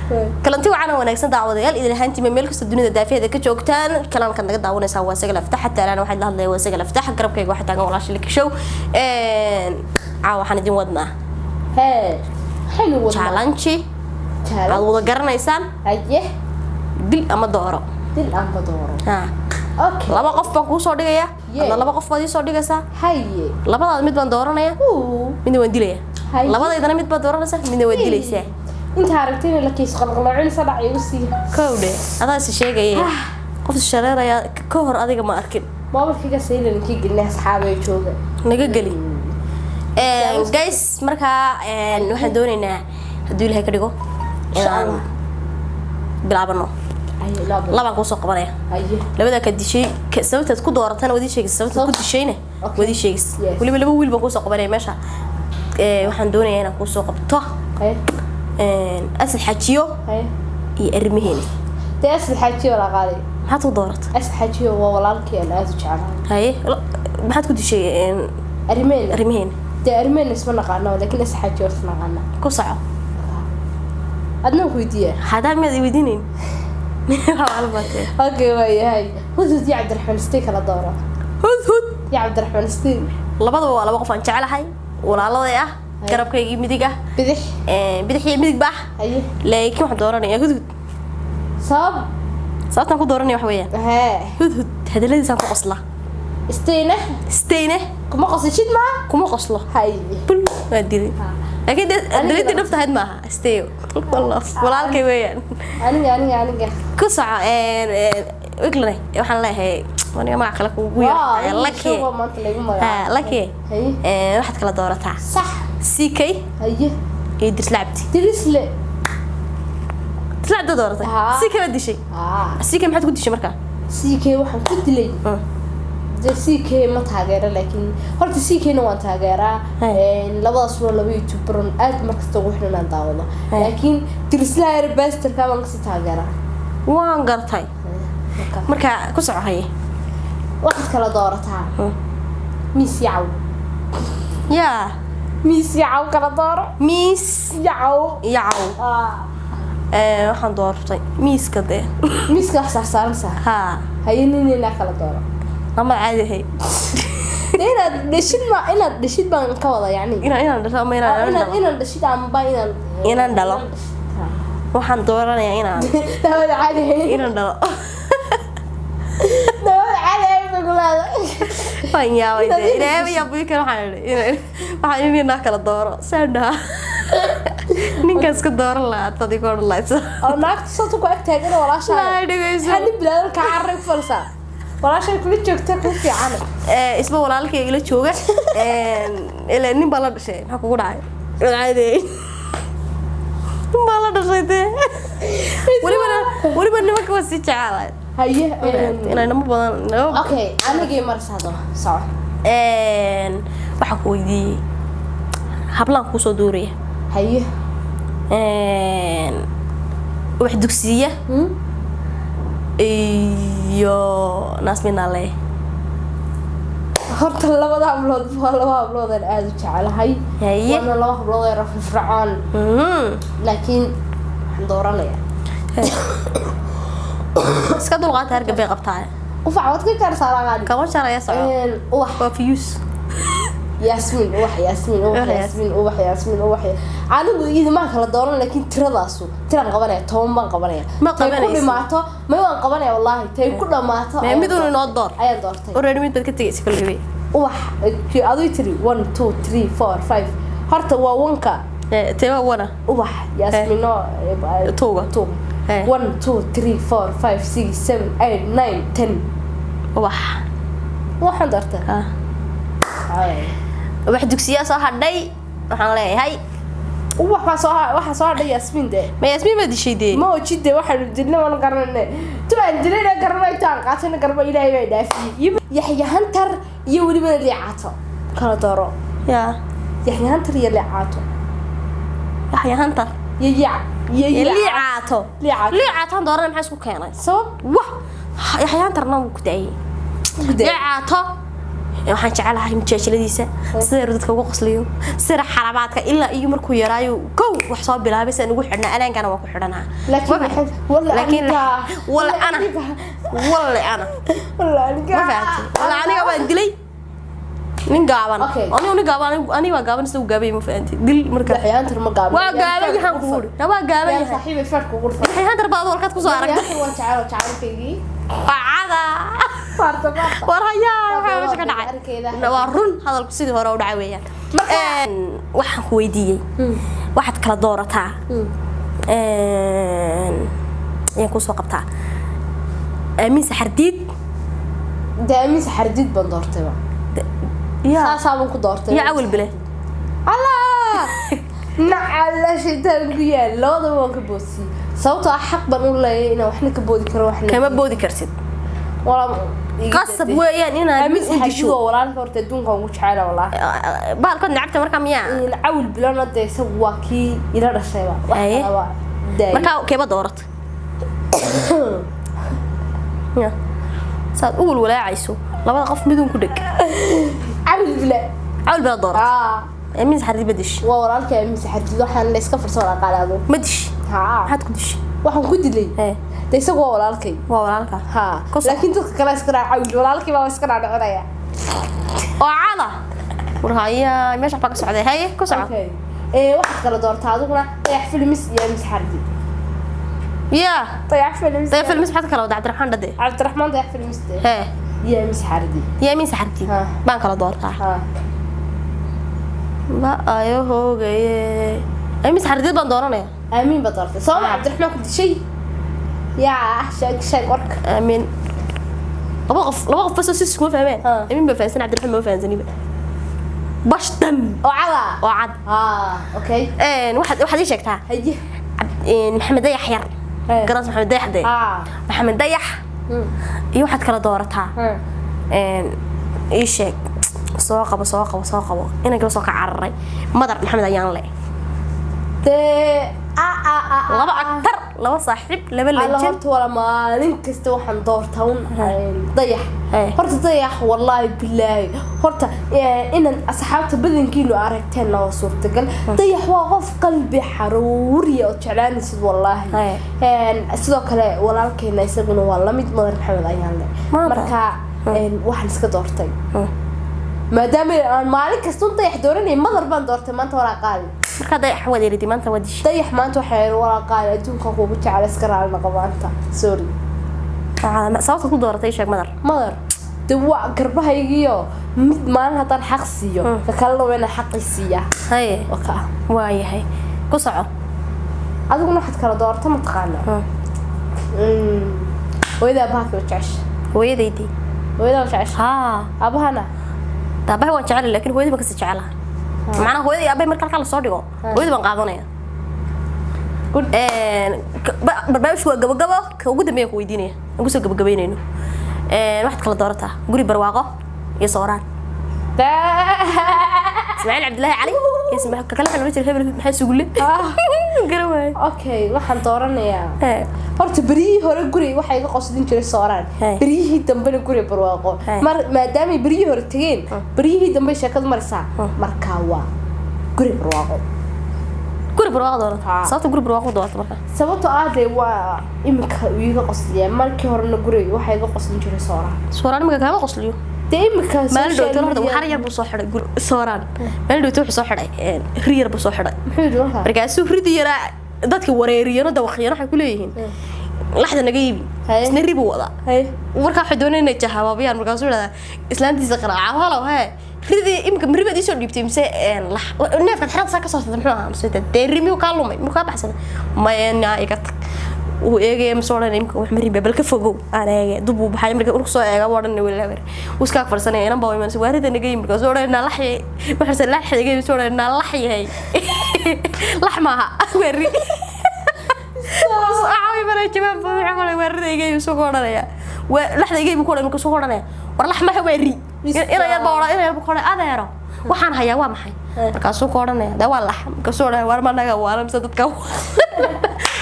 Kalanti wacan oo wanaagsan, daawadayaal, idin ahaantiima meel kasta dunida daafeeda ka joogtaan. Kanaalkaad naga daawanaysaa waa Sagal Aftax. Taalaan waxaad la hadlaya waa Sagal Aftax. Garabkayga waxaa taagan walaasha Likishow. Caawa waxaan idin wadnaa Hee, maxaynu wadnaa? Challenge aad wada garanaysaan. Haye. Dil ama dooro. Dil amba dooro. Ha. Okay. Laba qof baan kuu soo dhigaya. Yeah. Adna laba qof baad ii soo dhigaysaa. Haye. Labadaad mid baan dooranaya, midna waan dilaya. Haye. Labadaydana mid baad dooranaysaa, midna waad dilaysaa. Inta aragtayna la kiis qalqaloocinaysa, dhac igu sii. Kowdhe, adaa is sheegaya qof is shareeraya ka hor adiga ma arkin. Moobilkayga saylankii gelinay, asxaabay jooga. Naga geli, guys. Markaa waxaan doonaynaa, hadduu Ilahay ka dhigo, Insha inaan Allah. bilaabano. Haye, laba. Labaan kuusoo qabanaya. Haye. Labadaa ka dishay, sababtaad ku dooratana waad ii sheegaysa, sababtaad ku dishayna waad ii sheegaysa. Yes. Weliba laba wiil baan kuusoo qabanaya meesha. Waxaan doonayaa inaan kuusoo qabto Haye. Asad Xajiyo Haye. iyo arrimaheena. Dee, Asad Xaajiyo la qaaday. Maxaad ku dooratay? Asad Xaajiyo waa walaalkii aan aada u jeclahay. Haye, maxaad ku dishay Arrimeena. arrimaheena? Dee, arrimeena isma naqaano, laakiin Asad Xaajiyo is naqaana. Ku soco. Adna ku weydiiya. Hadaa miyaad i weydiinayn? Waa baatee. Okay, waayahay. Hudhud iyo Cabdiraxmaan Istay kala dooro. Hudhud. Iyo Cabdiraxmaan Istay. Labadaba waa laba qof aan jeclahay, walaaladay ah, garabkaygii midig ah. Bidix. Bidix iyo midig ba ah. Haye. Laakiin waxaan dooranayaa Hudhud. Sabab? Sababtaan ku dooranaya waxa weeyaan, Hee. Hudhud hadaladiisaan ku qoslaa. Istayna? Stayne. Kuma qosashid maa? Kuma qoslo. Haye. Bul waa dilay, laakiin dee dilintii dhabta ahayd maaha. Stayo walaalkay weeyaan. Aniga. Ku soco Wiglane. Waxaan leeyahay aniga magac kale kugu yeer, Lucky. Waa maanta lagu Ha. magacaabo. Lucky. Haye. Waxaad kala doorataa CK Haye. iyo Dislacabdi. Dirisle. Dislacabdi dooratay? Haa. CK baad dishay? Haa. CK maxaad ku dishay markaa? CK waxaan ku dilay, dee CK ma taageero, laakiin horta CK na waan taageeraa. Hey. Labadaas waa laba youtuber on aad markasta ugu xidhan aan daawado, Hey. laakiin Dirislaha yar basterka baan kasii taageeraa. Waan gartay. Marka marka ku soco, haye. Waxaad kala doorataa Miis Yacow. Yaa? Miis Yacow kala dooro. Miis. Yacow. Yacow. Ah. Waxaan doortay miiska dee. Miiska wax saarsaaransaa. Haa. Haye, ninina kala dooro. Lama caadi ahay. Dee, inaad dhashid, ma inaad dhashid baan ka wada yacni. Inaan dhasho ama inaan inaad dhalo? Inaan dhashid amba inaan Inaan dhalo. Waxaan dooranayaa inaan Dawada caadi ahayn. inaan dhalo. Dawada caadi ahayn bay ku leedahay. Waan yaabay Inaad dee. inay Ilaahay yaa buyi kara. Waxaan idhi waxaan inaa kala dooro saan dhahaa, ninkaas ka dooran lahaa adigoo dhan lahayd. Oo naagta sota ku ag taagan walaashaa. Laa, dhegeyso. Maxaa nin bilaadan kaa carray ku falsaa? Walaashay kula joogta ku fiican. Isba walaalkay ila jooga. Ilaa nin baa la dhashay. Maxaa kugu dhacay? Caadi, nin baa la dhashay dee. Weliba nimanka waa sii jecelahay. Haye. Inay namo badan namo. Okay, anigii marsaado soco. Waxaa ku weydiiyey hablaan kuusoo dooraya. Haye. Wax dugsiya Hmm? iyo Naasminaale. Horta labada hablood waa laba hablood aan aada u jecelahay. Haye. Waana laba hablood oo yara firfircoon, laakiin waxaan dooranayaa Iska dulqaata, hargab bay qabtaa. Qufac waad ka gaarsaa qaali. Kama jaraya, soco. Ubax. Waa fiyuus. Yaasmiin, Ubax, Yaasmiin, Ubax. Ubax. Yaasmiin, Ubax, Yaasmiin, Ubax. Anigu idimaan kala dooran, laakiin tiradaasu tiraan qabanaya, 10 baan qabanaya. Ma Tay ku qabanaysid. dhimaato may waan qabanaya, wallaahi tay ku dhamaato. Mee, mid un inoo door. Ayaan doortay. Already mid baad ka tegaysa kolliba. Ubax aduu tiri one, two, three, four, five. Horta waa wanka. Teeba wana? Ubax Yaasmiino. Tuuga. Tuuga. One, two, three, four, five, six, seven, eight, nine, 10. Ubax. Waxaan doortay. Ha. Ubax dugsiyaa soo hadhay, waxaan leeyahay. Ubax baa soo, waxaa soo hadhay Yaasmiin dee. Ma Yaasmiin baa dishay dee? Ma ojide, waxaanu dilna waan garanayne, tu aan dilayna garanay, tu aan qaatayna garba, Ilaahay baa dhaafiyey. Iyo Yaxya Hantar iyo welibana Liicaato kala dooro. Yaa? Yaxya Hantar iyo Liicaato. Yaxya Hantar. Iyo yac iyo Liicaato. Liicaato. Liicaataan doorana, maxaa isku keenay? Sabab? Wah, Yaxya Hantarna wuu ku daayay. Guday. Liicaato. Waxaan jecelahay mujaajiladiisa, sida dadka ugu qosliyo, sida xarabaadka ilaa iyo markuu yaraayo kow wax soo bilaabay sidaan ugu xidhnaa, alaankana waan ku xidhanaa. Laakiin walla laakiin aniga walla ana, walla ana walla aniga ma fahamtay? Walla aniga waan dilay nin gaaban. Okay. Anigu nin gaaban, aniga waa gaaban, isagu gaabay, ma fahamtay? Dil marka Yaxyaantar ma gaaban. Waa gaaban yahan kugu uri, waa gaaban yahay. Saaxiibay farku ugu dhufan. Yaxyaantar baad warkaad kusoo aragtay. Yaxyaantar waan jecel, jacaylkaygii. Waa cada. Faarta faarta. War hayaa, waxaa meesha ka dhacay Arkeeda. Waa run, hadalku sidii hore u dhacay weeyaan. Waxaan ku weydiiyey, waxaad kala doorataa, ayaan kusoo qabtaa Aamin Saxardiid. Dee Aamin Saxardiid baan doortayba. Ya. Saasaabaan ku doortay. Iyo Cawil Bile. Allah nacala shaytaan ku yaal, labadaba waan ka boodsiiyey, sababtoo ah xaq baan u leeyahay inaan waxna ka boodi karo, waxna Kama boodi kartid. Walaa Qasab weeyaan inaad Aamin mid u Saxardiid disho. waa walaalka horta adduunka ugu jecela wallaahi. Baalkood nacabta markaa miyaa? In Cawil Bilana dee isagu waa kii ila dhashayba, wax Haye. kalaba daayay. Markaa keeba doorata? Ya. Saad u walwalaacayso, labada qof midun ku dheg. Cawil Bile. Cawil Bile doorata? Aa. Aamin Saxardiid ma dish? Waa walaalkay Aamin Saxardiid, waxaan la iska farsoo qaalaado. Ma dish? Haa. Maxaad ku dish? Waxaan ku dilay ee dee isagu waa walaalkay. Waa walaalka. Haa. Ku soco. Laakiin dadka kale iska raac, Cawil walaalkay baa iska dhaadhicinaya. Oo cada, war hayaa, meesha waxbaa ka socday. Haye, ku soco. Okay, ee waxaad kala doortaa adiguna Dayax Films iyo Aamin Saxardiid. Ya. Dayax Films. Daya Films maxaad kala wada? Cabdiraxmaan dhade. Cabdiraxmaan Dayax Films dee hee iyo Aamin Saxardiid. Iyo Aamin Saxardiid. Ha. Baan kala doortaa? Haa. Ma ayo hoogaye, Aamin Saxardiid baan dooranaya. Aamin baa doortay sooma? Cabdiraxmaan ku dishay, yaa sheeg sheeg warka. Aamin laba qof, laba qof basoo si iskuma fahmeen. Ha. Aamin baa fahansan, Cabdiraxmaan ma fahansaniba, bashtam. Oo cada. Oo cad. Haa, okay. Waxaad ii sheegtaa haye Maxamed Dayax yar. Ee. Garas Maxamed Dayax dee. Haa. Maxamed Dayax iyo waxaad kala doorataa, ii sheeg, soo qabo, soo qabo, soo qabo inankii soo ka cararay, Madar Maxamed Ayaan le. Dee a a a a Laba actor, laba saaxiib, laba alla legend. Horta wala maalin kasta waxaan doortaa un Dayax. Eh. Horta Dayax wallaahi bilaahi horta inaan asxaabta badankiinu aragteenna waa suurtagal. Dayax waa qof qalbi xaruuriya oo jeclaanaysid wallaahi. Eh. Sidoo kale walaalkeena isaguna waa lamid, Madar Maxamed Ayaan le. Maanta? Marka waxaan iska doortay, maadaama aan maalin kasta un Dayax dooranay, Madar baan doortay maanta walaa qaali. Markaa Dayax waad eridi maanta, waad dishay. Dayax maanta waxay walaa qaali adduunka kuugu jecel, iska raali noqo maanta, sorry. Sababta ku dooratay sheeg, Madar. Madar de waa garbahaygiyo mid, maalin haddaan xaq siiyo ka kalena waa inaan xaqi siiyaa. Haye. Waa ka Waayahay, ku soco. Adiguna waxaad kala doorta mataqaana? Hooyada abaha kala jecesha? Hooyadaydii. Hooyada waa jecesha? Haa. Abahana? Aabahay waan jecelahay, laakiin hooyadii baan kasii jecelahay. Macnaha hooyadii iyo aabahay marka halkaa lasoo dhigo, hooyadii baan qaadanaya. Good. Barnaamijku waa gabagabo, ka ugu dambeeya ku weydiinaya aan kusoo gabagabaynayno. Waxaad kala doorataa Guri Barwaaqo iyo Sooraan, Ismaaciil Cabdillaahi Cali iyo ka kale waxaa loola jira hebel maxaa sugulle garan waaye. Okay, waxaan dooranayaa horta beryihii hore guri waxaa iga qoslin jiray Sooraan. Hey. Beryihii dambena Guri Barwaaqo. Hey. Mar maadaamay beryihii hore tegeen, beryihii dambe sheekadu maraysaa, markaa waa Guri Barwaaqo. Guri Barwaaqo doorata? Haa. Sababta Guri Barwaaqo doorata marka? Sababtoo ah dee waa iminka uu iga qosliyaa, markii horena guri waxaa iga qoslin jiray Sooraan. Sooraan imika kaama qosliyo. Dee iminka Maalin social dhowto horta media- waxaana yar buu soo xidhay Sooraan maalin dhowto wuxuu soo xidhay ri yar buu soo xidhay. Muxuu yidhi markaa? Markaasuu ridi yaraa dadka wareeriyano, dawaqyano waxay ku leeyihiin laxda naga iibi. Haye. Isna ri buu wadaa. Haye. Markaa waxay doonayaan inay jahabaabiyaan, markaasuu yidhahdaa islaantiisa qaraaca, halow hee, ridii imika miribaad iisoo dhiibtay mise lax neefkaad xerada saa ka soo saartay muxuu ahaa? Mise dee ri miyuu kaa lumay, miyuu kaa baxsaday? Maya, iga tag. Wuu eegaya, mise odhanaya imika wax ma riba, bal ka fogow aan eege. Dub buu baxay, marka urku soo eega buu odhanaya weli habeer wuu iskaa farsanaya, inan baa imanaysa, waarida naga yimi. Markaasuu odhanaya naa lax waxaase lax naga yimi, mise odhanaya naa lax yahay, lax maaha, waa ri. Waxaa imanaya jawaab buu wuxuu odhanaya waarida iga yimi, isagoo odhanaya waa laxda iga yimi ku odhanaya, markaasuu odhanaya war lax maaha, waa ri. Ina yar baa odhan, ina yar buu ku odhanaya adeero waxaan hayaa waa maxay? Markaasuu ku odhanaya dee waa lax. Markaasuu odhanaya war ma naga waala mise dadka?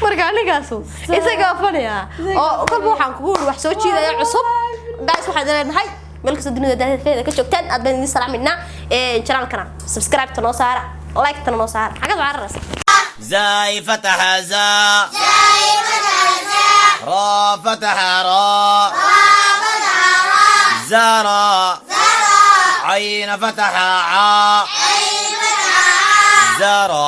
Marka ninkaasu isagaa fanaya oo kolba waxaan kugu uri wax soo jiidaya cusub. Guys, waxaan leenahay Meel kasta dunida daafeeda ka joogtaan, aad baan idin salaaminaa. Channelkana subscribe-ta noo saara, like-tana noo saara. Xagad cararaysa. زاي فتح زا، را فتح را، زرا، عين فتح عا، زرا.